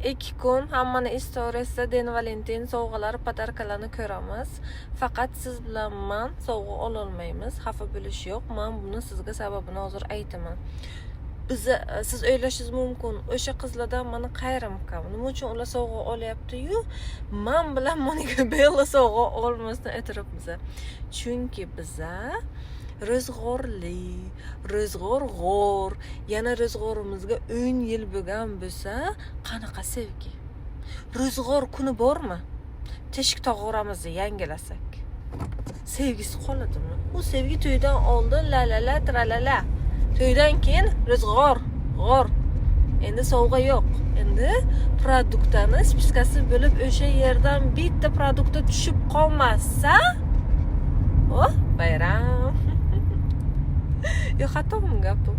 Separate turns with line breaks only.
2 kun hammani istoriyasida День Валентин sovg'alari, подарка larni ko'ramiz. Faqat siz bilan man sovg'a ololmaymiz. Xafa bo'lish yo'q. Man buni sizga sababini hozir aytaman. Biza, siz o'ylashingiz mumkin, o'sha qizlardan mani qayrim kam, nima uchun ular sovg'a olyapti-yu, man bilan Monika Bella sovg'a olmasdan o'tiribmiz? Chunki biza ro'zg'orli, ro'zg'or g'o'r, yana ro'zg'orimizga 10 yil bo'lgan bo'lsa, qanaqa sevgi, ro'zg'or kuni bormi? Teshik tog'oramizni yangilasak, sevgisi qoladimi? U sevgi to'ydan oldin la la la tra la la, to'ydan keyin ro'zg'or g'o'r. Endi sovg'a yo'q, endi продукт ani списка si bo'lib, o'sha yerdan bitta продукт a tushib qolmasa, o bayram. Yo'q, xatomi gapim?